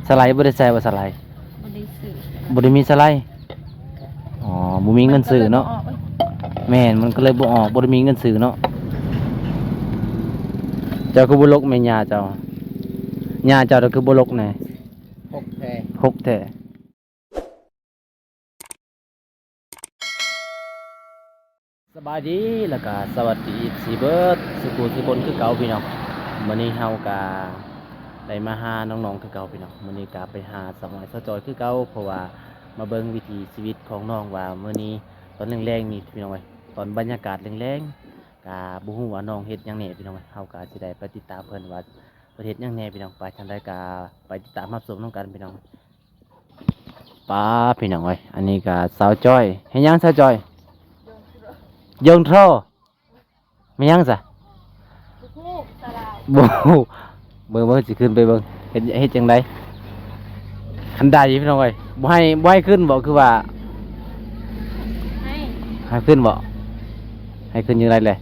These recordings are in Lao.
ສະໄລບໍ່ໄດ້ໃສ່ບໍ່ສະໄລ? ບໍ່ໄດ້ຊື້. ບໍ່ໄດ້ມີສະໄລ? ອໍ ບໍ່ມີເງິນຊື້ເນາະ. ມັນກໍເລີຍບໍ່ອອກ. ແມ່ນ ມັນກໍເລີຍບໍ່ອອກ ບໍ່ໄດ້ມີເງິນຊື້ເນາະ. ເຈົ້າຄືບໍ່ຫຼົກແມ່ຍ່າເຈົ້າ? ຍ່າເຈົ້າຄືບໍ່ຫຼົກແດ່? ຫົກແທ້ ຫົກແທ້. ສະບາຍດີ ແລ້ວກະສະຫວັດດີ ເອັຟຊີ ເບິດສູ່ຜູ້ສູ່ຄົນຄືເກົ່າພີ່ນ້ອງ. ມື້ນີ້ເຮົາກະໄດ້ມາຫານ້ອງໆຄືເກົ່າພີ່ນ້ອງ. ມື້ນີ້ກະໄປຫາສາວອ້ອຍສາວຈ້ອຍຄືເກົ່າ ເພາະວ່າມາເບິ່ງວິຖີຊີວິດຂອງນ້ອງວ່າມື້ນີ້ຕອນແລງໆນີ້ພີ່ນ້ອງເອີຍ ຕອນບັນຍາກາດແລງໆ ກະບໍ່ຮູ້ວ່ານ້ອງເຮັດຫຍັງແດ່ພີ່ນ້ອງເອີຍ. ເຮົາກະຊິໄດ້ໄປຕິດຕາມເພິ່ນວ່າເພິ່ນເຮັດຫຍັງແດ່ພີ່ນ້ອງ. ໄປທາງໃດກະໄປຕິດຕາມຮັບຊົມນຳກັນພີ່ນ້ອງ. ປ້າ ພີ່ນ້ອງເອີຍ ອັນນີ້ກະສາວຈ້ອຍ. ເຮັດຫຍັງສາວຈ້ອຍ? ຍົງໂທ ແມ່ນຫຍັງຊະ? ບໍ່ຮູ້ ເບິ່ງໆ ຊິຂຶ້ນໄປເບິ່ງ ເຮັດ ເຮັດຈັ່ງໃດ? ຄັນໄດພີ່ນ້ອງເອີຍ ບໍ່ໃຫ້ ບໍ່ໃຫ້ຂຶ້ນບໍ? ຄືວ່າໃຫ້ ໃຫ້ຂຶ້ນບໍ? ໃຫ້ຂຶ້ນຈັ່ງໃດແຫຼະ?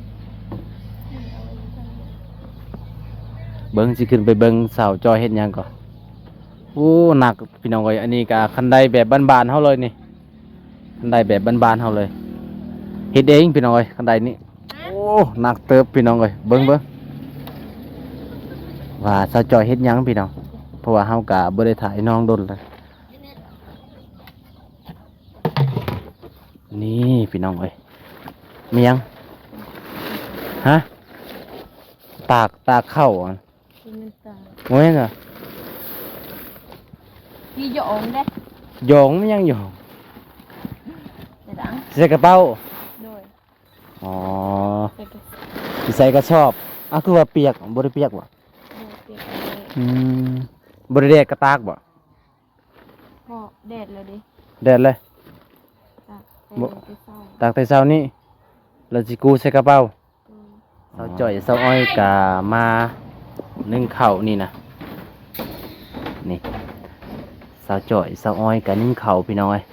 ເບິ່ງ ຊິຂຶ້ນໄປເບິ່ງສາວຈ້ອຍເຮັດຫຍັງກ່ອນ. ໂອ້ ໜັກພີ່ນ້ອງເອີຍ. ອັນນີ້ກະຄັນໄດແບບບ້ານໆເຮົາເລີຍນີ້ ຄັນໄດແບບບ້ານໆເຮົາເລີຍ ເຮັດເອງພີ່ນ້ອງເອີຍ ຄັນໄດນີ້. ໂອ້ ໜັກເຕີບພີ່ນ້ອງເອີຍ. ເບິ່ງ ເບິ່ງວ່າສາວຈ້ອຍເຮັດຫຍັງພີ່ນ້ອງ ເພາະວ່າເຮົາກະບໍ່ໄດ້ຖ່າຍນ້ອງດົນແລ້ວ. ນີ້ພີ່ນ້ອງເອີຍ ມີຫຍັງ? ຮະ? ຕາກ ຕາກເຂົ້າ ບໍ່ແມ່ນຕາ ບໍ່ແມ່ນຫວາ? ມີຢອງເດ້. ຢອງ ມີຫຍັງຢອງ? ໃສ່ກະເປົາ. ໂດຍ. ອໍ ໃສ່ກະ ຊິໃສ່ກະສອບ. ອ້າວ ຄືວ່າປຽກ ບໍ່ໄດ້ປຽກບໍ? ບໍ່ປຽກ. ອືມ ບໍ່ໄດ້ແດດກະຕາກບໍ? ເພາະແດດແລ້ວເດ້. ແດດເລີຍ. ຕາກແຕ່ ບໍ່ ແຕ່ເຊົ້າ ຕາກແຕ່ເຊົ້ານີ້ ແລ້ວຊິກູ້ໃສ່ກະເປົາ. ອືມ ສາວຈ້ອຍສາວອ້ອຍກະມາໜຶ້ງເຂົ້ານີ້ນະ. ນີ້ ສາວຈ້ອຍສາວອ້ອຍກະໜຶ້ງເຂົ້າພີ່ນ້ອງເອີຍ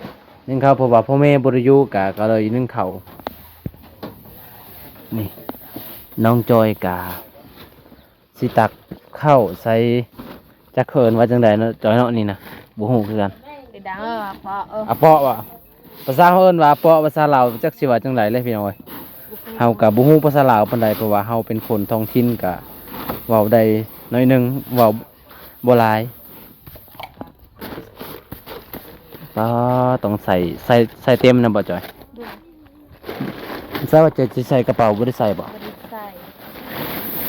ໜຶ້ງເຂົ້າ ເພາະວ່າພໍ່ແມ່ບໍ່ໄດ້ຢູ່ ກະ ກະເລີຍໜຶ້ງເຂົ້າ. ນີ້ ນ້ອງຈ້ອຍກະ ຊິຕັກເຂົ້າໃສ່ ຈັກເຂົາເອີ້ນວ່າຈັ່ງໃດເນາະ ຈ້ອຍເນາະ ນີ້ນະ ບໍ່ຮູ້ຄືກັນ. ອາເປາະ ອາເປາະຫວາ? ພາສາເຮົາເອີ້ນວ່າອາເປາະ ພາສາລາວຈັກຊິວ່າຈັ່ງໃດເລີຍພີ່ນ້ອງເອີຍ. ເຮົາກະບໍ່ຮູ້ພາສາລາວປານໃດ ເພາະວ່າເຮົາເປັນຄົນທ້ອງຖິ່ນ ກະເວົ້າໄດ້ໜ້ອຍໜຶ່ງ ເວົ້າບໍ່ຫຼາຍ. ປ້າ ຕ້ອງໃສ່ ໃສ່ ໃສ່ເຕັມນະບໍ່ຈ້ອຍ? ໂດຍ. ໃສ່ວ່າຈະ ຈະໃສ່ກະເປົາ ບໍ່ໄດ້ໃສ່ບໍ່? ບໍ່ໄດ້ໃສ່.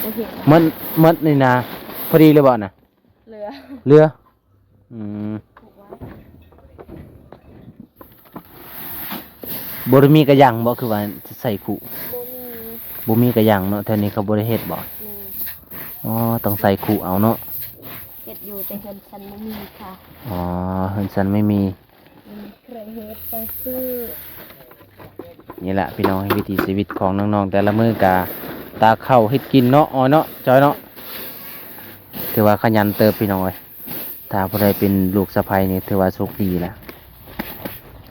ບໍ່ເຫັນ. ໝົດ ໝົດນີ້ນະ ພໍດີເລີຍບໍ່ນະ? ເຫຼືອ ເຫຼືອ. ອືມ ບໍ່ໄດ້ມີກະຍັງບໍ່? ຄືວ່າໃສ່ຄຸ ບໍ່ມີ ບໍ່ມີກະຍັງເນາະ. ແຖວນີ້ເຂົາບໍ່ໄດ້ເຮັດບໍ່? ແມ່ນ. ອໍ ຕ້ອງໃສ່ຄຸເອົາເນາະ. ເຮັດຢູ່ ແຕ່ເຮືອນຊັ້ນບໍ່ມີຄ່ະ. ອໍ ເຮືອນຊັ້ນໄມ່ມີ. ອືມ ໃຜເຮັດຕ້ອງຊື້. ນີ້ລະພີ່ນ້ອງ ວິຖີຊີວິດຂອງນ້ອງໆ ແຕ່ລະມື້ກະຕາກເຂົ້າເຮັດກິນເນາະ ອ້ອຍເນາະ ຈ້ອຍເນາະ. ຖືວ່າຂະຫຍັນເຕີບພີ່ນ້ອງເອີຍ. ຖ້າຜູ້ໃດເປັນລູກສະໃພ້ນີ້ຖືວ່າໂຊກດີລະ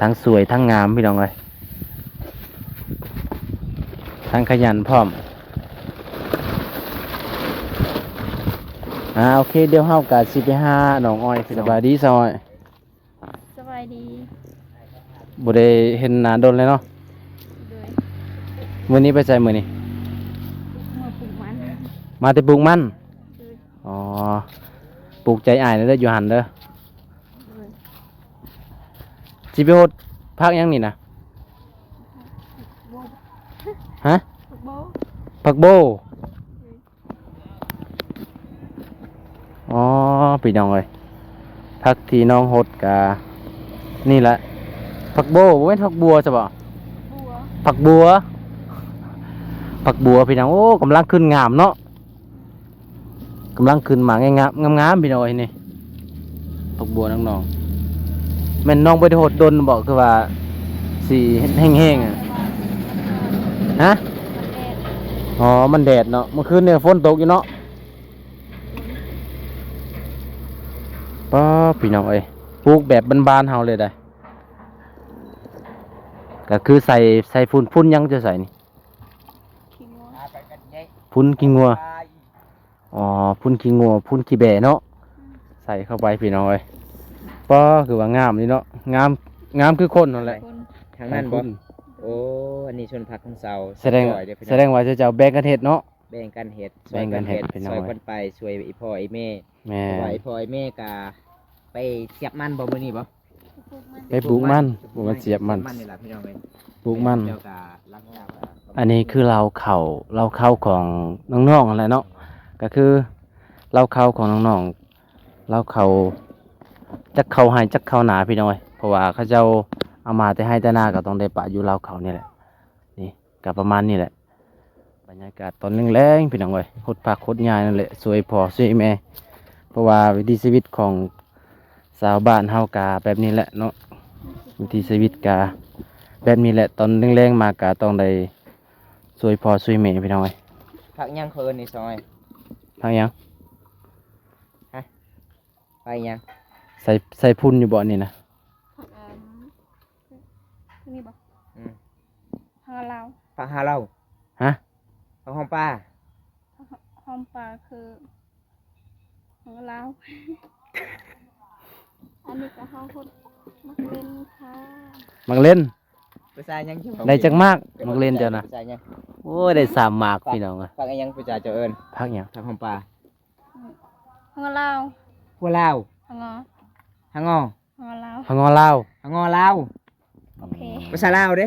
ທັງສວຍທັງງາມພີ່ນ້ອງເອີຍ ທັງຂະຫຍັນພ້ອມ. ອາ ໂອເຄ ດຽວເຮົາກະຊິໄປຫານ້ອງອ້ອຍ. ສະບາຍດີສາວອ້ອຍ. ສະບາຍດີ. ບໍ່ໄດ້ເຫັນໜ້າດົນເລີຍເນາະ. ໂດຍ. ມື້ນີ້ໄປໃສມື້ນີ້? ມາປູກມັນ. ມາແຕ່ປູກມັນ? ໂດຍ. ອໍ ປູກໃຈອ້າຍເດີ ຢູ່ຫັ້ນເດີ. ໂດຍ. ຊິໄປຫົດຜັກຫຍັງນີ້ນະ? ໂບ. ຮະ? ຜັກໂບ. ຜັກໂບ. ໂດຍ. ອໍ ພີ່ນ້ອງເອີຍ ຜັກທີ່ນ້ອງຫົດກະນີ້ລະ ຜັກໂບ ບໍ່ແມ່ນຜັກບົວຊະບໍ? ບົວ ຜັກບົວ ຜັກບົວພີ່ນ້ອງ. ໂອ້ ກຳລັງຂຶ້ນງາມເນາະ ກຳລັງຂຶ້ນໝາກງາມໆ ງາມໆ ພີ່ນ້ອງເອີຍ. ນີ້ຜັກບົວນ້ອງໆ ແມ່ນນ້ອງບໍ່ໄດ້ຫົດດົນບໍ? ຄືວ່າສີແຫ້ງໆ ອະ? ຮະ? ມັນແດດ. ອໍ ມັນແດດເນາະ ມື້ຄືນນີ້ຝົນຕົກຢູ່ເນາະ. ປ້າ ພີ່ນ້ອງເອີຍ ປູກແບບບ້ານໆເຮົາເລີຍໄດ໋. ກະຄືໃສ່ ໃສ່ຝຸ່ນ ຝຸ່ນຫຍັງຈະໃສ່ນີ້? ຂີ້ງົວ ຝຸ່ນຂີ້ງົວ. ອໍ ຝຸ່ນຂີ້ງົວ ຝຸ່ນຂີ້ແບ້ເນາະ. ອືມ ໃສ່ ໃສ່ເຂົ້າໄປພີ່ນ້ອງເອີຍ. ປ້າ ຄືວ່າງາມນີ້ເນາະ ງາມ ງາມຄືຄົນນັ້ນແຫຼະ. ທາງນັ້ນບໍ່? ໂອ້ ອັນນີ້ສວນຜັກຂອງສາວ ສະແດງ ສາວຈ້ອຍເດ້ພີ່ນ້ອງ. ສະແດງວ່າເຈົ້າແບ່ງກັນເຮັດເນາະ. ແບ່ງກັນເຮັດ ແບ່ງກັນເຮັດ ຊ່ວຍກັນເຮັດ ພີ່ນ້ອງ ຊ່ວຍກັນໄປ ຊ່ວຍອີ່ພໍ່ອີ່ແມ່. ແມ່ນ ເພາະວ່າອີ່ພໍ່ອີ່ແມ່ກະໄປສຽບມັນບໍ່ມື້ນີ້ບໍ່? ໄປປູກມັນ ໄປປູກມັນ ປູກມັນ ສຽບມັນ ສຽບມັນນີ້ລະພີ່ນ້ອງເອີຍ ປູກມັນ. ເຈົ້າກະຫຼັງຈາກວ່າ ອັນນີ້ຄືເລົ້າເຂົ້າ ເລົ້າເຂົ້າຂອງນ້ອງໆຫັ້ນແຫຼະເນາະ ກະຄືເລົ້າເຂົ້າຂອງນ້ອງໆ ເລົ້າເຂົ້າ ຈັກເຂົ້າໄຮ່ຈັກເຂົ້ານາພີ່ນ້ອງເອີຍ ເພາະວ່າເຂົາເຈົ້າເອົາມາແຕ່ໄຮ່ແຕ່ນາ ກະຕ້ອງໄດ້ປະຢູ່ເລົ້າເຂົ້ານີ້ແຫຼະ. ນີ້ກະປະມານນີ້ແຫຼະ. ບັນຍາກາດຕອນແລງໆ ພີ່ນ້ອງເອີຍ ຫົດຜັກຫົດຫຍ້ານັ້ນແຫຼະ ຊ່ວຍພໍ່ຊ່ວຍແມ່ ເພາະວ່າວິຖີຊີວິດຂອງຊາວບ້ານເຮົາກະແບບນີ້ແຫຼະເນາະ ວິຖີຊີວິດກະແບບນີ້ແຫຼະ ຕອນແລງໆມາກະຕ້ອງໄດ້ຊ່ວຍພໍ່ຊ່ວຍແມ່ ພີ່ນ້ອງເອີຍ. ຜັກຫຍັງເຂົາເອີ້ນນີ້ຊອຍ? ຜັກຫຍັງ? ຮະ? ຜັກຫຍັງ? ໃສ່ ໃສ່ຝຸ່ນຢູ່ບໍ່ອັນນີ້ນະ? ຜັກ ອັນນີ້ບໍ່? ອືມ ຜັກຫາລາວ ຜັກຫາລາວ. ຮະ? ຜັກຫອມປ່າ ຫອມປ່າຄື ຂອງລາວ. ອັນນີ້ກະເຮົາຫົດໝາກເລັ່ນຄ່ະ. ໝາກເລັ່ນ? ພາສາຫຍັງ? ໄດ້ຈັກໝາກ ໝາກເລັ່ນເຈົ້ານະ? ພາສາຫຍັງ? ໂອ້ຍ ໄດ້ສາມໝາກພີ່ນ້ອງ. ຜັກອີ່ຫຍັງພາສາເຈົ້າເອີ້ນ? ຜັກຫຍັງ? ຜັກຫອມປ່າ. ຫອມລາວ ຫົວລາວ ຫະງໍ ຫະງໍ ຫະງໍລາວ ຫະງໍລາວ ຫະງໍລາວ. ໂອເຄ ພາສາລາວເດ້?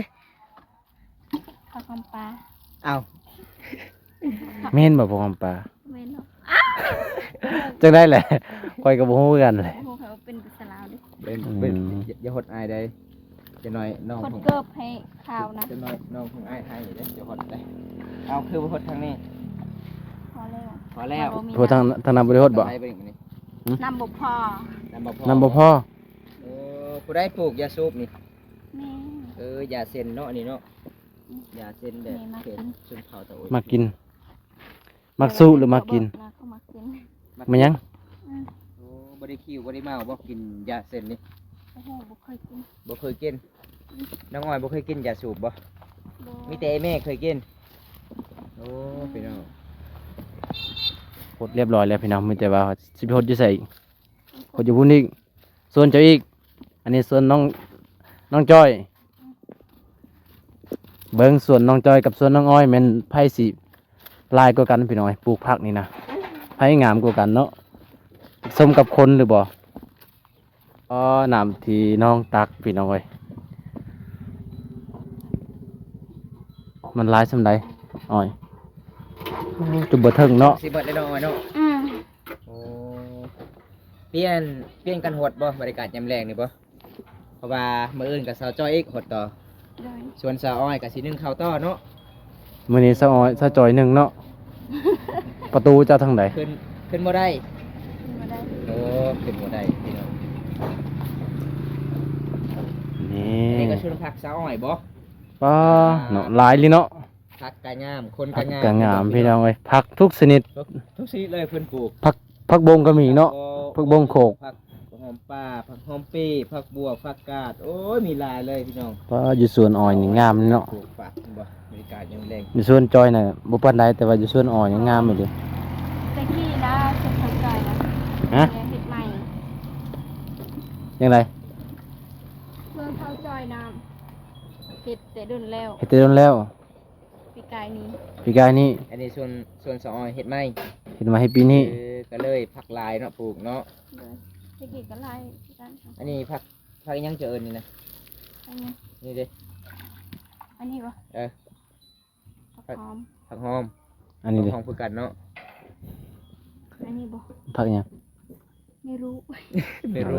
ຜັກຫອມປ່າ. ອ້າວ ແມ່ນບໍ່ ຜັກຫອມປ່າ? ແມ່ນເນາະ. ຈັ່ງໃດແຫຼະ ຂ້ອຍກະບໍ່ຮູ້ຄືກັນແຫຼະ ບໍ່ຮູ້ເຂົາເປັນພາສາລາວເດ້. ເປັນ ອືມ ເປັນ ຢ່າຫົດອາຍໃດ. ຈັກໜ້ອຍນ້ອງ ຫົດເກີບໃຫ້ຂາວນະ. ຈັກໜ້ອຍນ້ອງຂອງອ້າຍໃຫ້ເດ້ ຢ່າຫົດເດ້. ເອົາ ຄືບໍ່ຫົດທາງນີ້? ພໍແລ້ວ ພໍແລ້ວ. ບໍ່ມີ ໂອ້ ທາງ ນ້ຳ ທາງນັ້ນບໍ່ໄດ້ຫົດບໍ່? ໄປເບິ່ງນີ້ ຫຶ? ນ້ຳບໍ່ພໍ ນ້ຳບໍ່ພໍ ນ້ຳບໍ່ພໍ. ໂອ້ ຜູ້ໃດປູກຢາສູບນີ້? ແມ່. ເອີ ຢາເສັ້ນເນາະ ອັນນີ້ເນາະ. ອືມ ຢາເສັ້ນແບບ ນີ້ມາກິນ ເຂດຊົນເຜົ່າຕາໂອຍ ມາກິນ. ມັກສູບຫຼືມັກກິນ? ມາກິນ ມາຫຍັງ? ອືມ ໂອ້ ບໍ່ໄດ້ຄິວບໍ່ໄດ້ເມົາບໍ່ ກິນຢາເສັ້ນນີ້? ໂອ້ໂຫ ບໍ່ເຄີຍກິນ ບໍ່ເຄີຍກິນ. ອືມ ນ້ອງອ້ອຍບໍ່ເຄີຍກິນຢາສູບບໍ່? ບໍ່ ມີແຕ່ແມ່ເຄີຍກິນ. ໂອ້ ອືມ ພີ່ນ້ອງ ຫົດລຽບຮ້ອຍແລ້ວພີ່ນ້ອງ ມີແຕ່ວ່າຊິໄປຫົດຢູ່ໃສອີກ? ຫົດຢູ່ພຸ້ນອີກ ສວນເຈົ້າອີກ. ອັນນີ້ສວນນ້ອງ ນ້ອງຈ້ອຍ. ເບິ່ງສວນນ້ອງຈ້ອຍກັບສວນນ້ອງອ້ອຍ ແມ່ນໃຜຊິຫຼາຍກວ່າກັນພີ່ນ້ອງເອີຍ? ປູກຜັກນີ້ນະ ໃຜງາມກວ່າກັນເນາະ? ສົມກັບຄົນຫຼືບໍ່? ອໍ ນ້ຳທີ່ນ້ອງຕັກພີ່ນ້ອງເອີຍ ມັນຫຼາຍສ່ຳໃດອ້ອຍ? ຈຸດບໍ່ເຖິງເນາະ ຊິເບິດແລ້ວເນາະອ້ອຍເນາະ. ອືມ ໂອ້ ປ່ຽນ ປ່ຽນກັນຫົດບໍ່ ບັນຍາກາດຍາມແລງນີ້ບໍ່? ເພາະວ່າມື້ອື່ນກະສາວຈ້ອຍອີກຫົດຕໍ່. ໂດຍ ສ່ວນສາວອ້ອຍກະຊິໜຶ້ງເຂົ້າຕໍ່ເນາະ. ມື້ນີ້ສາວອ້ອຍ ສາວຈ້ອຍໜຶ້ງເນາະ. ປະຕູເຈົ້າທາງໃດ? ຂຶ້ນ ຂຶ້ນບໍ່ໄດ້ ຂຶ້ນບໍ່ໄດ້. ໂອ້ ຂຶ້ນບໍ່ໄດ້ພີ່ນ້ອງ. ນີ້ ອັນນີ້ກະຊົນຜັກສາວອ້ອຍບໍ່? ປ້າ ເນາະ ຫຼາຍອີ່ຫຼີເນາະ. ຜັກກະງາມ ຄົນກະງາມ ຜັກກະງາມພີ່ນ້ອງເອີຍ ຜັກທຸກຊະນິດ ທຸກ ທຸກຊະນິດເລີຍເພິ່ນປູກ. ຜັກ ຜັກບົງກະມີເນາະ ຜັກບົງ ຜັກບົງໂຂກ ຜັກຫອມປ່າ ຜັກຫອມເປ ຜັກບົວ ຜັກກາດ ໂອ້ຍ ມີຫຼາຍເລີຍພີ່ນ້ອງ. ປ້າ ຢູ່ສວນອ້ອຍນີ້ງາມເນາະ ປູກຜັກເຫັນບໍ່? ບັນຍາກາດຍາມແລງ ຢູ່ສວນຈ້ອຍນະບໍ່ປານໃດ ແຕ່ວ່າຢູ່ສວນອ້ອຍນີ້ງາມອີ່ຫຼີ. ແຕ່ກີ້ນະ ສວນເຂົາຈ້ອຍນະ ຮະ? ເຮັດໃໝ່ ຈັ່ງໃດ? ສວນເຂົາຈ້ອຍນະ ເຮັດແຕ່ດົນແລ້ວ ເຮັດແຕ່ດົນແລ້ວ. ປີກາຍນີ້ ປີກາຍນີ້. ອັນນີ້ສວນ ສວນສາວອ້ອຍເຮັດໃໝ່ ເຮັດໃໝ່ໃຫ້ປີນີ້. ເອີ ກະເລີຍຜັກຫຼາຍເນາະ ປູກເນາະ. ໂດຍ ແຕ່ກີ້ກະຫຼາຍຄືກັນ. ອັນນີ້ຜັກ ຜັກອີ່ຫຍັງເຈົ້າເອີ້ນນີ້ນະ? ອັນນີ້ ນີ້ເດ້ ອັນນີ້ບໍ່? ເອີ ຜັກຫອມ ຜັກຫອມ. ອັນນີ້ເດ້ ຫອມຄືກັນເນາະ. ອັນນີ້ບໍ່? ຜັກຫຍັງ? ໄມ່ຮູ້ ໄມ່ຮູ້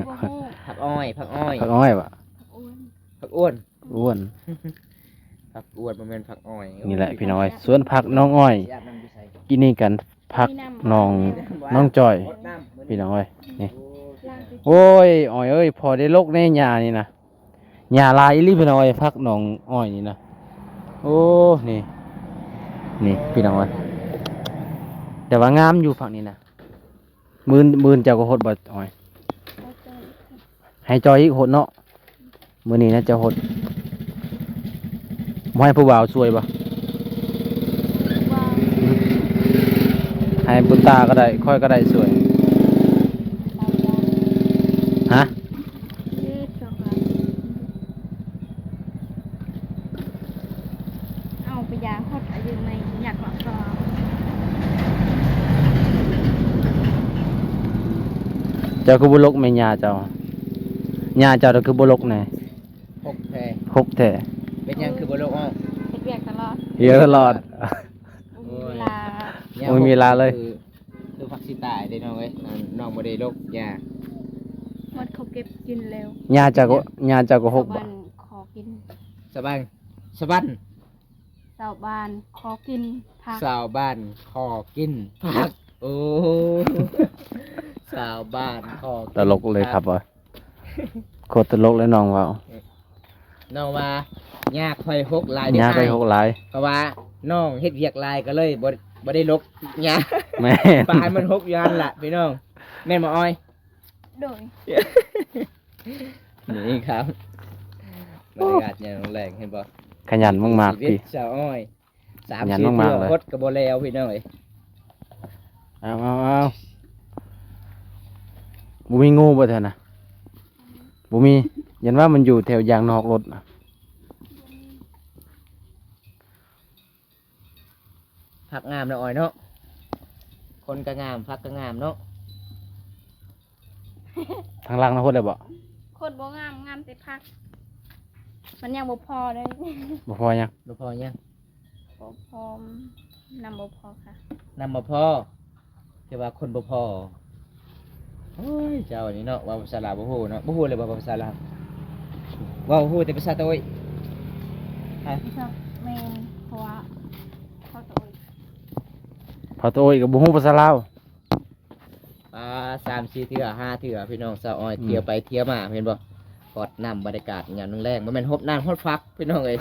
ບໍ່ຮູ້. ຜັກອ້ອຍ ຜັກອ້ອຍ ຜັກອ້ອຍຫວາ? ຜັກອ້ວນ ຜັກອ້ວນ ອ້ວນ ຜັກອ້ວນ ບໍ່ແມ່ນຜັກອ້ອຍ. ນີ້ແຫຼະພີ່ນ້ອງເອີຍ ສວນຜັກນ້ອງອ້ອຍ ກິນນີ້ກັນ ຜັກນ້ອງ ນ້ອງຈ້ອຍ ພີ່ນ້ອງເອີຍ. ນີ້ ໂອ້ຍ ອ້ອຍເອີຍ ພໍໄດ້ລົກແນ່ຫຍ້ານີ້ນະ. ຫຍ້າຫຼາຍອີ່ຫຼີພີ່ນ້ອງເອີຍ ຜັກນ້ອງອ້ອຍນີ້ນະ. ໂອ້ ນີ້ ນີ້ພີ່ນ້ອງເອີຍ ແຕ່ວ່າງາມຢູ່ຜັກນີ້ນະ. ມື້ ມື້ອື່ນເຈົ້າກະຫົດບໍ່ອ້ອຍ? ໃຫ້ຈ່ອຍອີກຫົດເນາະ. ມື້ນີ້ນະເຈົ້າຫົດ ບໍ່ໃຫ້ຜູ້ບ່າວຊ່ວຍບໍ່? ບໍ່ ໃຫ້ບຸນຕາກະໄດ້ ຂ້ອຍກະໄດ້ຊ່ວຍ. ຮະ? ເຮັດຊອກລາວ ເອົາໄປຢາງຮອດອາຍຸໃໝ່ ຢາກລອກສາວ. ເຈົ້າຄືບໍ່ລົກແມ່ຍ່າເຈົ້າ? ຍ່າເຈົ້າຄືບໍ່ລົກແດ່? ຮົກແທ້ ຮົກແທ້. ເປັນຫຍັງຄືບໍ່ລົກອອກ? ເຮັດວຽກຕະຫຼອດ ເຮັດວຽກຕະຫຼອດ. ໂອ້ຍ ບໍ່ມີເວລາ ບໍ່ມີເວລາເລີຍ. ຄື ຄືຜັກຊິຕາຍເດ້ນ້ອງເອີຍ ນ້ອງບໍ່ໄດ້ລົກຫຍ້າ ໝົດເຂົາເກັບກິນແລ້ວ. ຍ່າເຈົ້າກໍ ຍ່າເຈົ້າກໍຮົກບໍ່? ຊາວບ້ານຂໍກິນ ຊາວບ້ານ ຊາວບ້ານ ຊາວບ້ານຂໍກິນຜັກ ຊາວບ້ານຂໍກິນຜັກ. ໂອ້ ຊາວບ້ານຂໍກິນ ຕະຫຼົກເລີຍຄັບ ເອີຍ. ໂຄດຕະຫຼົກເລີຍນ້ອງເວົ້າ. ນ້ອງວ່າ ຍ່າຂ້ອຍຮົກຫຼາຍເດ້ ຍ່າຂ້ອຍຮົກຫຼາຍ ເພາະວ່ານ້ອງເຮັດວຽກຫຼາຍກໍເລີຍບໍ່ ບໍ່ໄດ້ລົກຫຍ້າ. ແມ່ນ ປາໃຫ້ມັນຮົກຢູ່ຫັ້ນລະພີ່ນ້ອງ ແມ່ນບໍ່ອ້ອຍ? ໂດຍ. ນີ້ຄັບ ບັນຍາກາດຍາມແລງ ເຫັນບໍ່? ຂະຫຍັນມາກໆ ຊີວິດ ພີ່ ຊາວອ້ອຍ. ສາມສີ່ເທື່ອ ຂະຫຍັນມາກໆເລີຍ ຫົດກໍບໍ່ແລ້ວພີ່ນ້ອງເອີຍ. ເອົາ ເອົາ ເອົາ ບໍ່ມີງູບໍ່ແຖວນະ? ບໍ່ມີ. ຢ້ານວ່າມັນຢູ່ແຖວຢາງນອກລົດນະ. ຜັກງາມເນາະອ້ອຍເນາະ ຄົນກໍງາມ ຜັກກໍງາມເນາະ. ທາງຫຼັງນະ ຫົດແລ້ວບໍ່? ຄົນບໍ່ງາມ ງາມແຕ່ຜັກ ມັນຍັງບໍ່ພໍເດ້. ບໍ່ພໍຫຍັງ? ບໍ່ພໍຫຍັງ? ບໍ່ພໍ ນ້ຳບໍ່ພໍຄ່ະ ນ້ຳບໍ່ພໍ ຄືວ່າຄົນບໍ່ພໍ. ໂອ້ຍ ເຈົ້ານີ້ເນາະ ເວົ້າພາສາລາວບໍ່ຮູ້ເນາະ ບໍ່ຮູ້ເລີຍເວົ້າພາສາລາວ ເວົ້າຮູ້ແຕ່ພາສາຕະໂອ້ຍ. ຮະ? ແມ່ນ ເພາະວ່າເວົ້າຕະໂອ້ຍ ເວົ້າຕະໂອ້ຍກໍບໍ່ຮູ້ພາສາລາວ. ອ່າ ສາມສີ່ເທື່ອ ຫ້າເທື່ອ ພີ່ນ້ອງ ຊາວອ້ອຍ ອືມ ທ່ຽວໄປທ່ຽວມາ ເຫັນບໍ່? ຮອດນ້ຳ ບັນຍາກາດຍາມແລງໆ ບໍ່ແມ່ນຮົດນ້ຳ ຮົດຝັກ ພີ່ນ້ອງເອີຍ.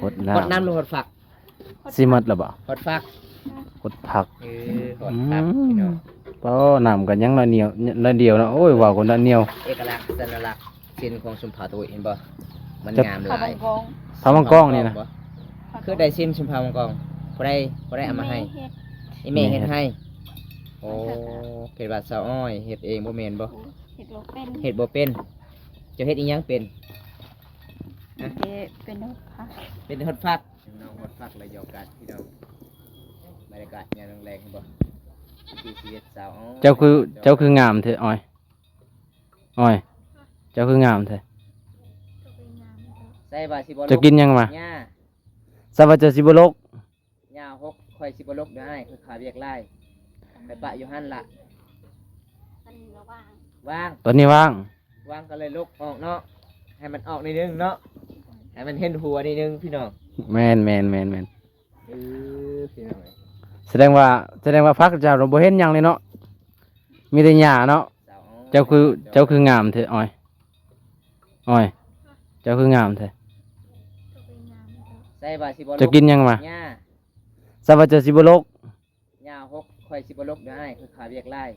ຮົດນ້ຳ ຮົດນ້ຳ ຫຼື ຮົດຝັກ? ຊິໝົດແລ້ວບໍ່? ຮົດຝັກ ຮົດຝັກ ເອີ ຮົດຝັກ ອືມ ພີ່ນ້ອງ. ປ້າ ນ້ຳກໍຍັງໜ້ອຍໜຽວ ໜ້ອຍດຽວເນາະ ໂອ້ຍ ເວົ້າກໍໜ້ອຍໜຽວ. ເອກະລັກ ສັນຍະລັກ ເສັ້ນຂອງຊຸມຜາໂຕຍ ເຫັນບໍ່? ມັນງາມຫຼາຍ. ຜາມັງກອງ ຜາມັງກອງນີ້ນະ ຄືໄດ້ຊິມຊຸມຜາມັງກອງ ຜູ້ໃດ ຜູ້ໃດເອົາມາໃຫ້? ອີ່ແມ່ເຮັດ ອີ່ແມ່ເຮັດໃຫ້. ໂອ້ ຄິດວ່າຊາວອ້ອຍເຮັດເອງ ບໍ່ແມ່ນບໍ່? ເຮັດບໍ່ເປັນ ເຮັດບໍ່ເປັນ. ເຈົ້າເຮັດອີ່ຫຍັງເປັນ? ເຮັດເປັນຮອດຝັກ ເປັນຮອດຝັກ. ນ້ອງຮອດຝັກລະຢອກກັນ ພີ່ນ້ອງ ບັນຍາກາດຍາມແລງໆ ເຫັນບໍ່? ວິຖີຊີວິດຊາວອ້ອຍ. ເຈົ້າຄື ເຈົ້າຄືງາມແທ້ ອ້ອຍ? ອ້ອຍ ເຈົ້າຄືງາມແທ້? ໃສ່ວ່າຊິບໍ່ ເຈົ້າກິນຫຍັງມາ? ຫຍ້າ. ໃສ່ວ່າເຈົ້າຊິບໍ່ລົກ? ຫຍ້າຫົກ ຂ້ອຍຊິບໍ່ລົກເດີອ້າຍ ຂ້ອຍຂາວຽກຫຼາຍ ຂ້ອຍປະຢູ່ຫັ້ນລະ. ຕອນນີ້ລະວ່າງ ວ່າງ ຕອນນີ້ວ່າງ ວ່າງກໍເລີຍລົກອອກເນາະ ໃຫ້ມັນອອກໜ້ອຍໜຶ່ງເນາະ ໃຫ້ມັນເຫັນຫົວໜ້ອຍໜຶ່ງ ພີ່ນ້ອງ. ແມ່ນໆໆໆ. ເອີ ພີ່ນ້ອງເອີຍ ສະແດງວ່າ ສະແດງວ່າຜັກເຈົ້າບໍ່ເຫັນຫຍັງເລີຍເນາະ ມີແຕ່ຫຍ້າເນາະ. ເຈົ້າຄື ເຈົ້າຄືງາມແທ້ ອ້ອຍ? ອ້ອຍ ເຈົ້າຄືງາມແທ້? ໃສ່ວ່າຊິບໍ່ ເຈົ້າກິນຫຍັງມາ? ຫຍ້າ. ໃສ່ວ່າເຈົ້າຊິບໍ່ລົກ? ຫຍ້າຫົກ ຂ້ອຍຊິບໍ່ລົກເດີອ້າຍ ຂ້ອຍຂາວຽກຫຼາຍ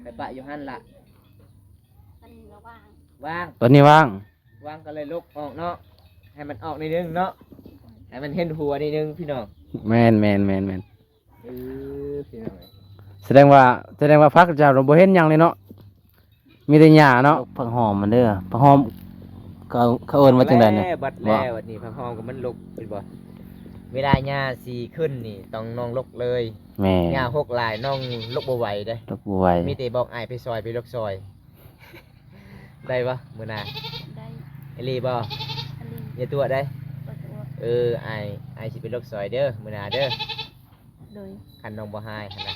ຂ້ອຍປະຢູ່ຫັ້ນລະ. ຕອນນີ້ລະວ່າງ ວ່າງ ຕອນນີ້ວ່າງ ວ່າງກໍເລີຍລົກອອກເນາະ ໃຫ້ມັນອອກໜ້ອຍໜຶ່ງເນາະ ໃຫ້ມັນເຫັນຫົວໜ້ອຍໜຶ່ງ ພີ່ນ້ອງ. ແມ່ນໆໆໆ. ເອີ ພີ່ນ້ອງເອີຍ ສະແດງວ່າ ສະແດງວ່າຜັກເຈົ້າບໍ່ເຫັນຫຍັງເລີຍເນາະ ມີແຕ່ຫຍ້າເນາະ. ຜັກຫອມມັນເດີ ຜັກຫອມ ເຂົາ ເຂົາເອີ້ນວ່າຈັ່ງໃດນີ້? ບັດແລ້ວ ບັດນີ້ຜັກຫອມກໍມັນລົກ ເຫັນບໍ່? ເວລາຫຍ້າຊິຂຶ້ນນີ້ຕ້ອງນ້ອງລົກເລີຍ. ແມ່ນ ຫຍ້າຫົກຫຼາຍນ້ອງລົກບໍ່ໄຫວເດ້ ລົກບໍ່ໄຫວ. ມີແຕ່ບອກອ້າຍໄປຊ່ອຍ ໄປລົກຊ່ອຍ ໄດ້ບໍ່ມື້ໜ້າ? ໄດ້. ອີ່ຫຼີບໍ່? ອີ່ຫຼີ. ຢ່າຕົວະເດ້. ບໍ່ຕົວະ. ເອີ ອ້າຍ ອ້າຍຊິໄປລົກຊ່ອຍເດີ ມື້ໜ້າເດີ. ໂດຍ. ຄັນນ້ອງບໍ່ຮ້າຍຫັ້ນນະ.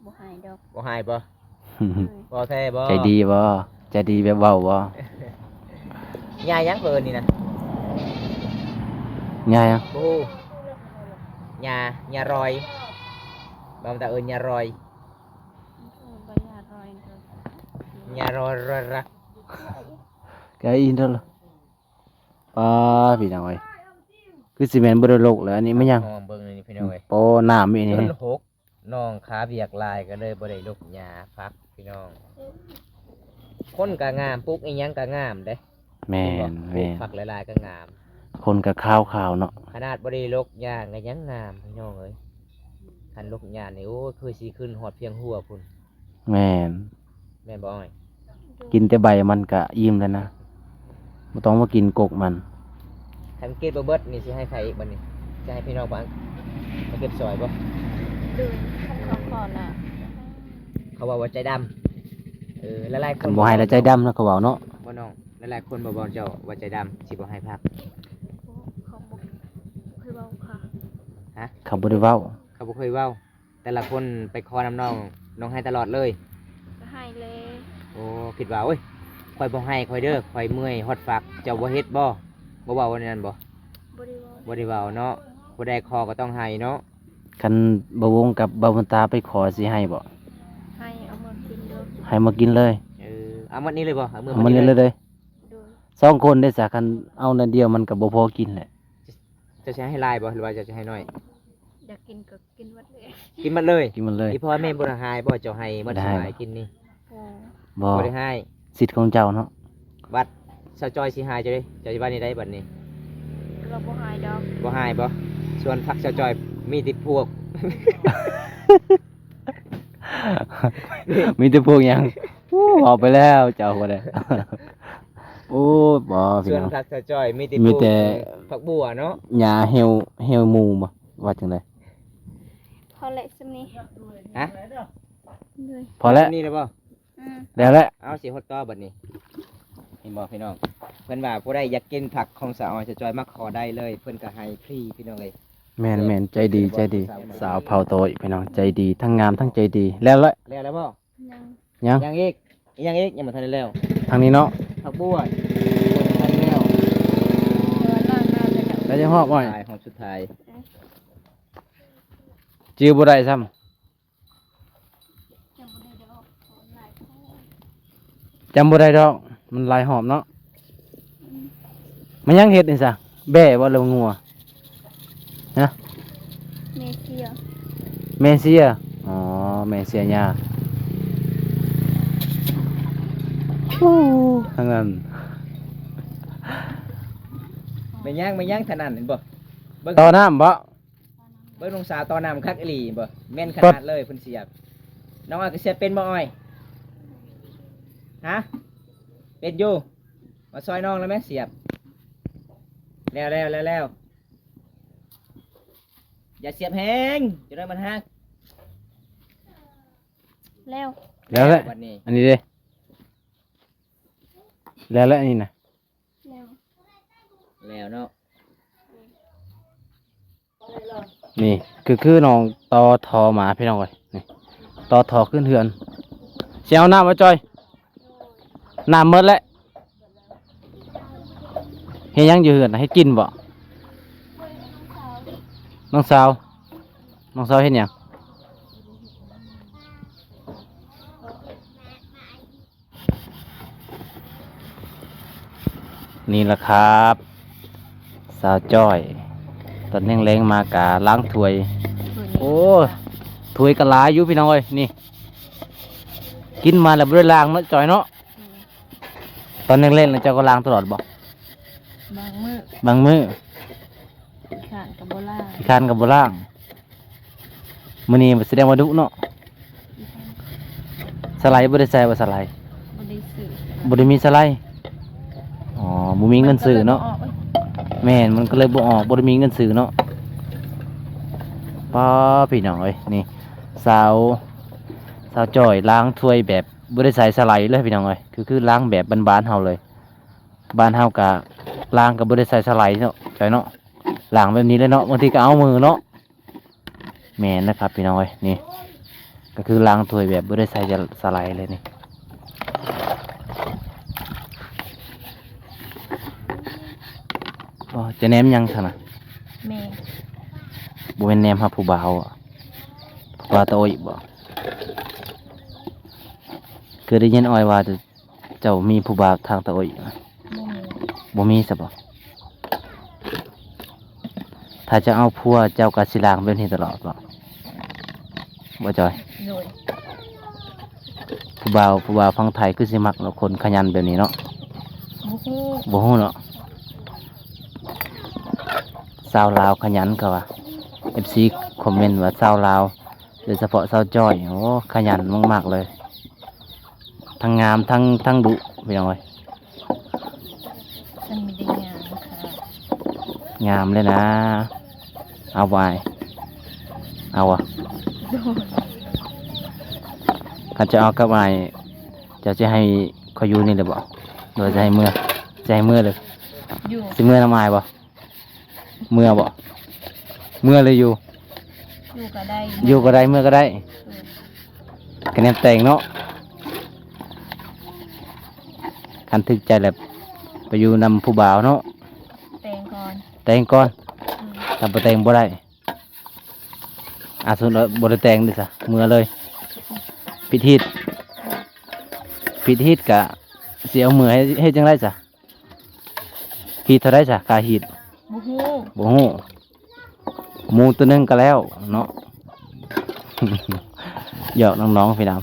ບໍ່ຮ້າຍດອກ. ບໍ່ຮ້າຍບໍ່? ໂດຍ. ເວົ້າແທ້ບໍ່? ໃຈດີບໍ່? ໃຈດີແບບເວົ້າບໍ່? ຫຍ້າຫຍັງເພິ່ນນີ້ນະ? ຫຍ້າຫຍັງ? ບໍ່ຮູ້. ຫຍ້າ ຫຍ້າຣອຍ. ບາງຕາເອີ້ນຫຍ້າຣອຍ. ຫຍ້າຣອຍ ຣອຍ ຣະ ກະອີນເດີ. ປ້າ ພີ່ນ້ອງເອີຍ ຄືຊິແມ່ນບໍ່ໄດ້ລົກແລ້ວ. ອັນນີ້ແມ່ນຫຍັງ? ເບິ່ງນີ້ພີ່ນ້ອງເອີຍ ໂອ້ ນ້ຳອີ່ນີ້. ຈົນຫົກ ນ້ອງຂາວຽກຫຼາຍກໍເລີຍບໍ່ໄດ້ລົກຫຍ້າຜັກ ພີ່ນ້ອງ. ຄົນກໍງາມ ປູກອີ່ຫຍັງກໍງາມເດ້. ແມ່ນ ເຫັນບໍ່? ແມ່ນ ປູກຜັກຫຼາຍໆກໍງາມ. ຄົນກໍຂາວໆເນາະ. ຂະໜາດບໍ່ໄດ້ລົກຫຍ້າກໍຍັງງາມ ພີ່ນ້ອງເອີຍ. ຄັນລົກຫຍ້ານີ້ ໂອ້ຍ ຄືຊິຂຶ້ນຮອດພຽງຫົວພຸ້ນ. ແມ່ນ ແມ່ນບໍ່ອ້ອຍ? ກິນແຕ່ໃບມັນກະອີ່ມແລ້ວນະ ບໍ່ຕ້ອງມາກິນກົກມັນ. ຄັນກິນບໍ່ເບິດນີ້ ຊິໃຫ້ໃຜອີກບັດນີ້? ຊິໃຫ້ພີ່ນ້ອງປານມາເກັບຊ່ອຍບໍ່? ໂດຍ ຄັນເຂົາຂໍນະ. ເຂົາເວົ້າວ່າໃຈດຳ. ເອີ ຫຼາຍໆຄົນ ຄັນບໍ່ໃຫ້ລະໃຈດຳນະ ເຂົາເວົ້າເນາະ. ບໍ່ນ້ອງ ຫຼາຍໆຄົນບໍ່ບອກເຈົ້າວ່າໃຈດຳ ຊິບໍ່ໃຫ້ຜັກ. ເຂົາບໍ່ເຄີຍເວົ້າຄ່ະ. ຮະ? ເຂົາບໍ່ໄດ້ເວົ້າ. ເຂົາບໍ່ເຄີຍເວົ້າ. ແຕ່ລະຄົນໄປຂໍນຳນ້ອງ ນ້ອງໃຫ້ຕະຫຼອດເລີຍ? ກໍໃຫ້ແຫຼະ. ໂອ້ ຄິດວ່າ ໂອ້ຍ ຂ້ອຍບໍ່ໃຫ້ຂ້ອຍເດີ ຂ້ອຍເມື່ອຍຮອດຝັກ. ເຈົ້າບໍ່ເຮັດບໍ່? ບໍ່ເວົ້າແນວນັ້ນບໍ່? ບໍ່ໄດ້ເວົ້າ. ບໍ່ໄດ້ເວົ້າເນາະ. ຜູ້ໃດຂໍກໍຕ້ອງໃຫ້ເນາະ. ຄັນບ່າວວົງກັບບ່າວບຸນຕາໄປຂໍ ຊິໃຫ້ບໍ່? ໃຫ້ ເອົາມາກິນເດີ. ໃຫ້ມາກິນເລີຍ. ເອີ ເອົາໝົດນີ້ເລີຍບໍ່? ເອົາເມືອໝົດນີ້ເລີຍເດີ. ໂດຍ. ສອງຄົນເດ້ສະ ຄັນເອົາໜ້ອຍດຽວມັນກໍບໍ່ພໍກິນແຫຼະ. ເຈົ້າຊິໃຫ້ຫຼາຍບໍ່ ຫຼືວ່າເຈົ້າຊິໃຫ້ໜ້ອຍ? ຢາກກິນກໍກິນໝົດເລີຍ. ກິນໝົດເລີຍ? ກິນໝົດເລີຍ. ອີ່ພໍ່ແມ່ບໍ່ໄດ້ຮ້າຍບໍ່ ເຈົ້າໃຫ້ໝົດ ບໍ່ໄດ້ຮ້າຍ ສະບາຍກິນນີ້? ບໍ່. ບໍ່ ບໍ່ໄດ້ຮ້າຍ. ສິດຂອງເຈົ້າເນາະ. ບັດສາວຈ້ອຍຊິຮ້າຍເຈົ້າເດ້ ເຈົ້າຊິວ່າແນວໃດບັດນີ້? ກໍບໍ່ຮ້າຍດອກ. ບໍ່ຮ້າຍບໍ່? ສ່ວນພັກສາວຈ້ອຍມີແຕ່ພວກ ມີແຕ່ພວກຫຍັງ? ໂອ້ ເວົ້າໄປແລ້ວເຈົ້າກໍໄດ້. ໂອ້ ບໍ່ ພີ່ນ້ອງ ສ່ວນພັກສາວຈ້ອຍມີແຕ່ ມີແຕ່ ພວກຜັກບົວເນາະ. ຫຍ້າເຫວ ເຫວໝູ່ບໍ່ ວ່າຈັ່ງໃດ? ພໍແລ້ວສ່ຳນີ້. ຮະ? ໂດຍ. ພໍແລ້ວ ສ່ຳນີ້ແລ້ວບໍ່? ອືມ ແລ້ວແຫຼະ. ເອົາ ຊິຫົດຕໍ່ບັດນີ້. ເຫັນບໍ່ພີ່ນ້ອງ ເພິ່ນວ່າຜູ້ໃດຢາກກິນຜັກຂອງສາວອ້ອຍສາວຈ້ອຍ ມາຂໍໄດ້ເລີຍ ເພິ່ນກໍໃຫ້ຟຣີພີ່ນ້ອງເອີຍ. ແມ່ນໆ ໃຈດີ ໃຈດີ ສາວເຜົ່າຕາໂອຍພີ່ນ້ອງ ໃຈດີ ທັງງາມທັງໃຈດີ. ແລ້ວແຫຼະ. ແລ້ວແລ້ວບໍ່? ຍັງ ຍັງ ຍັງອີກ ອີກຫຍັງອີກ? ຍັງບໍ່ທັນໄດ້ແລ້ວ. ທາງນີ້ເນາະ ຜັກບົວ ບໍ່ທັນແລ້ວ. ແລ້ວຍັງຮອບ ອ້ອຍ ຮອບສຸດທ້າຍ ຈື່ບໍ່ໄດ້ຊ້ຳ. ຈຳບໍ່ໄດ້ດອກ ມັນຫຼາຍຮອບເນາະ. ອືມ ມັນຍັງເຮັດນີ້ຊະ ແບ້ບໍ່ ຫຼືວ່າງົວ? ຮະ? ແມ່ເຊຍ ແມ່ເຊຍ. ອໍ ແມ່ເຊຍຫຍ້າ. ໂອ້ ທາງນັ້ນ ແມ່ນຫຍັງ ແມ່ນຫຍັງທາງນັ້ນ ເຫັນບໍ່? ເບິ່ງ ຕໍ່ນ້ຳບໍ່? ເບິ່ງນ້ອງສາວຕໍ່ນ້ຳຄັກອີ່ຫຼີບໍ່? ແມ່ນຂະໜາດເລີຍເພິ່ນສຽບ. ນ້ອງອ້ອຍກໍສຽບເປັນບໍ່ອ້ອຍ? ຮະ? ເປັນຢູ່. ມາຊ່ອຍນ້ອງແລ້ວແມະສຽບ. ແລ້ວໆໆໆ. ຢ່າສຽບແຮງ ຈະໄດ້ມັນຫັກ. ແລ້ວ ແລ້ວແຫຼະ ບັດນີ້ ອັນນີ້ເດ້. ແລ້ວແຫຼະ ອັນນີ້ນະ. ແລ້ວ ແລ້ວເນາະ. ນີ້ ຄື ຄືນ້ອງຕໍ່ທໍ່ມາພີ່ນ້ອງເອີຍ ນີ້ຕໍ່ທໍ່ຂຶ້ນເຮືອນ. ຊິເອົານ້ຳບໍ່ຈ່ອຍ? ນ້ຳໝົດແລ້ວ. ເຮັດຫຍັງຢູ່ເຮືອນນະ? ເຮັດກິນບໍ່? ນ້ອງສາວ ນ້ອງສາວເຮັດຫຍັງ? ນີ້ລະຄັບ ສາວຈ້ອຍ ຕອນແລງໆມາກະລ້າງຖ້ວຍ. ໂອ້ ຖ້ວຍກະຫຼາຍຢູ່ພີ່ນ້ອງເອີຍ ນີ້ ກິນມາແລ້ວບໍ່ໄດ້ລ້າງເນາະ ຈ້ອຍເນາະ. ອືມ ຕອນແລງໆນະ ເຈົ້າກໍລ້າງຕະຫຼອດບໍ່? ບາງມື້ ບາງມື້. ຂີ້ຄ້ານກໍບໍ່ລ້າງ ຂີ້ຄ້ານກໍບໍ່ລ້າງ. ມື້ນີ້ສະແດງວ່າດຸເນາະ. ສະໄລບໍ່ໄດ້ໃສ່ບໍ່ສະໄລ? ບໍ່ໄດ້ຊື້ ບໍ່ໄດ້ມີສະໄລ. ອໍ ບໍ່ມີເງິນຊື້ເນາະ. ມັນກໍເລີຍບໍ່ອອກ ແມ່ນ ມັນກໍເລີຍບໍ່ອອກ ບໍ່ໄດ້ມີເງິນຊື້ເນາະ. ປ້າ ພີ່ນ້ອງເອີຍ ນີ້ ສາວ ສາວຈ້ອຍລ້າງຖ້ວຍແບບບໍ່ໄດ້ໃສ່ສະໄລເລີຍພີ່ນ້ອງເອີຍ. ຄື ຄືລ້າງແບບບ້ານໆເຮົາເລີຍ. ບ້ານເຮົາກະລ້າງກໍບໍ່ໄດ້ໃສ່ສະໄລເນາະ ຈ້ອຍເນາະ. ລ້າງແບບນີ້ແຫຼະເນາະ ບາງທີກໍເອົາມືເນາະ. ແມ່ນນະຄັບພີ່ນ້ອງເອີຍ ນີ້ກໍຄືລ້າງຖ້ວຍແບບບໍ່ໄດ້ໃສ່ສະໄລເລີຍນີ້. ອໍ ຈະແນມຫຍັງຊັ້ນນະ? ແມ່ ບໍ່ແມ່ນແນມຫາຜູ້ບ່າວ ຜູ້ບ່າວຕາໂອຍບໍ່? ເຄີຍໄດ້ຍິນອ້ອຍວ່າ ເຈົ້າມີຜູ້ບ່າວທາງຕາໂອຍ? ບໍ່ມີ ບໍ່ມີຊະບໍ? ຖ້າຈະເອົາຜົວເຈົ້າກໍຊິລ້າງແບບນີ້ຕະຫຼອດບໍ? ບໍ່ຈ່ອຍ? ໂດຍ. ຜູ້ບ່າວ ຜູ້ບ່າວຝັ່ງໄທຄືຊິມັກເນາະ ຄົນຂະຫຍັນແບບນີ້ເນາະ. ບໍ່ຮູ້ ບໍ່ຮູ້ເນາະ. ສາວລາວຂະຫຍັນເຂົາວ່າ ເອັຟຊີຄອມເມັນວ່າສາວລາວ ໂດຍສະເພາະສາວຈ້ອຍ ໂອ້ ຂະຫຍັນມາກໆເລີຍ. ທັງງາມ ທັງ ທັງດຸພີ່ນ້ອງເອີຍ. ມັນມີແຕ່ງາມຄ່ະ. ງາມເລີຍນະ. ເອົາບໍ່ອ້າຍ? ເອົາບໍ່? ໂດຍ. ຄັນຈະເອົາກັບອ້າຍ ເຈົ້າຈະໃຫ້ຂ້ອຍຢູ່ນີ້ເລີຍບໍ່ ຫຼືວ່າຈະໃຫ້ເມືອ? ຈະໃຫ້ເມືອເລີຍ? ຢູ່. ຊິເມືອນຳອ້າຍບໍ່? ເມືອບໍ່? ເມືອເລີຍຢູ່? ຢູ່ກໍໄດ້ ຢູ່ກໍໄດ້ ເມືອກໍໄດ້. ເອີ ກະແນມແຕ່ງເນາະ. ຄັນຖືກໃຈແລ້ວໄປຢູ່ນຳຜູ້ບ່າວເນາະ. ແຕ່ງກ່ອນ ແຕ່ງກ່ອນ. ອືມ ຖ້າບໍ່ແຕ່ງບໍ່ໄດ້. ອາ ສົມມຸດວ່າບໍ່ໄດ້ແຕ່ງເດ້ຊະ ເມືອເລີຍ. ຜິດຮີດ ຜິດຮີດກະຊິເອົາເມືອໃຫ້ ເຮັດຈັ່ງໃດຊະ? ຮີດເທົ່າໃດຊະ ຄ່າຮີດ? ບໍ່ຮູ້ ບໍ່ຮູ້. ໝູໂຕໜຶ່ງກໍແລ້ວເນາະ. ຫຍອກນ້ອງໆ ພີ່ນ້ອງ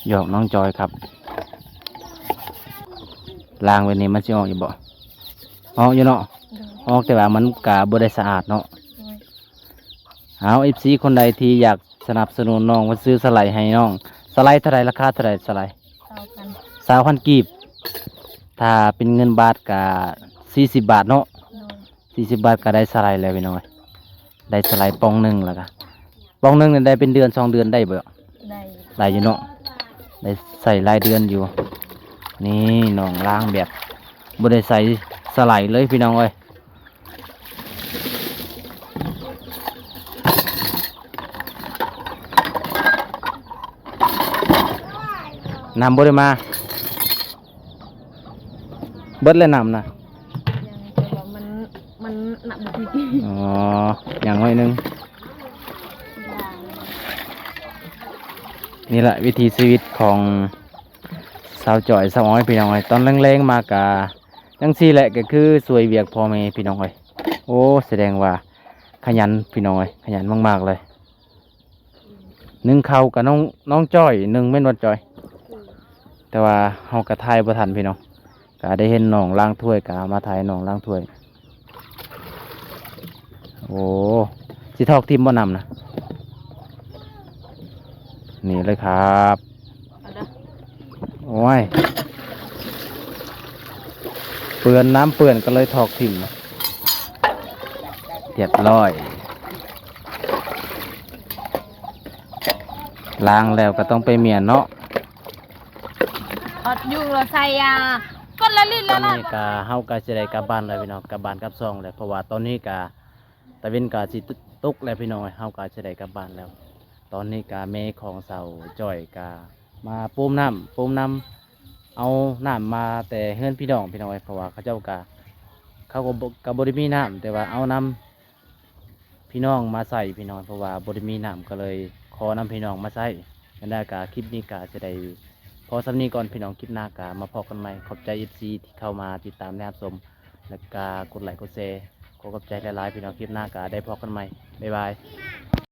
ຫຍອກນ້ອງຈອຍຄັບ. ລ້າງແບບນີ້ມັນຊິອອກຢູ່ບໍ່? ອອກຢູ່ເນາະ. ໂດຍ. ອອກ ແຕ່ວ່າມັນກະບໍ່ໄດ້ສະອາດເນາະ. ໂດຍ. ເອົາ ເອັຟຊີ ຄົນໃດທີ່ຢາກສະໜັບສະໜູນນ້ອງ ມາຊື້ສະໄລໃຫ້ນ້ອງ. ສະໄລເທົ່າໃດ? ລາຄາເທົ່າໃດສະໄລ? ຊາວພັນ ຊາວພັນກີບ. ຖ້າເປັນເງິນບາດກະສີ່ສິບບາດເນາະ. ໂດຍ. ສີ່ສິບບາດກໍໄດ້ສະໄລແລ້ວພີ່ນ້ອງເອີຍ. ໄດ້ສະໄລປ່ອງໜຶ່ງແລ້ວກະ ປ່ອງໜຶ່ງນີ້ໄດ້ເປັນເດືອນສອງເດືອນໄດ້ບໍ່? ໄດ້ ໄດ້ຢູ່ເນາະ. ໄດ້ໃຊ້ຫຼາຍເດືອນຢູ່. ນີ້ນ້ອງລ້າງແບບບໍ່ໄດ້ໃສ່ສະໄລເລີຍພີ່ນ້ອງເອີຍ. ນ້ຳບໍ່ໄດ້ມາ. ເບິດແລ້ວນ້ຳນະ? ຍັງ ແຕ່ວ່າມັນ ມັນໜັກບໍ່ຖືກ. ອໍ ຍັງໜ້ອຍໜຶ່ງ. ນີ້ລະວິຖີຊີວິດຂອງສາວຈ້ອຍ ສາວອ້ອຍ ພີ່ນ້ອງເອີຍ. ຕອນແລງໆມາກະຈັ່ງຊີ້ແຫຼະ ກໍຄືຊ່ວຍວຽກພໍ່ແມ່ພີ່ນ້ອງເອີຍ. ໂອ້ ສະແດງວ່າຂະຫຍັນພີ່ນ້ອງເອີຍ ຂະຫຍັນມາກໆເລີຍ. ໜຶ້ງເຂົ້າກັບນ້ອງ ນ້ອງຈ້ອຍໜຶ້ງແມ່ນບໍ່ຈ້ອຍ? ແຕ່ວ່າເຮົາກໍຖ່າຍບໍ່ທັນພີ່ນ້ອງ ກໍໄດ້ເຫັນນ້ອງລ້າງຖ້ວຍ ກໍມາຖ່າຍນ້ອງລ້າງຖ້ວຍ. ໂອ້ ຊິຖອກຖິ້ມບໍ່ນ້ຳນະ? ນີ້ເລີຍຄັບ. ໂອ້ຍ ເປື້ອນ ນ້ຳເປື້ອນກໍເລີຍຖອກຖິ້ມ. ຮຽບຮ້ອຍ ລ້າງແລ້ວກໍຕ້ອງໄປມ້ຽນເນາະ. ອອດຢູ່ລະໃສ່ ອ່າ ກົດລະລິດລະ ຕອນນີ້ກໍເຮົາກໍຊິໄດ້ກັບບ້ານແລ້ວພີ່ນ້ອງ ກັບບ້ານກັບຊ່ອງແລ້ວ ເພາະວ່າຕອນນີ້ກໍຕາເວັນກໍຊິຕົກແລ້ວພີ່ນ້ອງເອີຍ ເຮົາກໍຊິໄດ້ກັບບ້ານແລ້ວ. ຕອນນີ້ກະແມ່ຂອງສາວຈ້ອຍກະມາໂປມນ້ຳ ໂປມນ້ຳ ເອົານ້ຳມາແຕ່ເຮືອນພີ່ນ້ອງພີ່ນ້ອງເອີຍ ເພາະວ່າເຂົາເຈົ້າກະ ເຂົາກໍບໍ່ ກໍບໍ່ໄດ້ມີນ້ຳ ແຕ່ວ່າເອົານ້ຳພີ່ນ້ອງມາໃສ່ພີ່ນ້ອງ ເພາະວ່າບໍ່ໄດ້ມີນ້ຳ ກໍເລີຍຂໍນ້ຳພີ່ນ້ອງມາໃຊ້. ຈັ່ງໃດກະຄລິບນີ້ກະຈະໄດ້ພໍສ່ຳນີ້ກ່ອນພີ່ນ້ອງ ຄລິບໜ້າກະມາພໍ້ກັນໃໝ່. ຂອບໃຈ ເອັຟຊີ ທີ່ເຂົ້າມາຕິດຕາມແລະຮັບຊົມ ແລະກະກົດໄລກົດແຊ. ຂໍຂອບໃຈຫຼາຍໆພີ່ນ້ອງ ຄລິບໜ້າກະໄດ້ພໍ້ກັນໃໝ່. ບາຍບາຍ.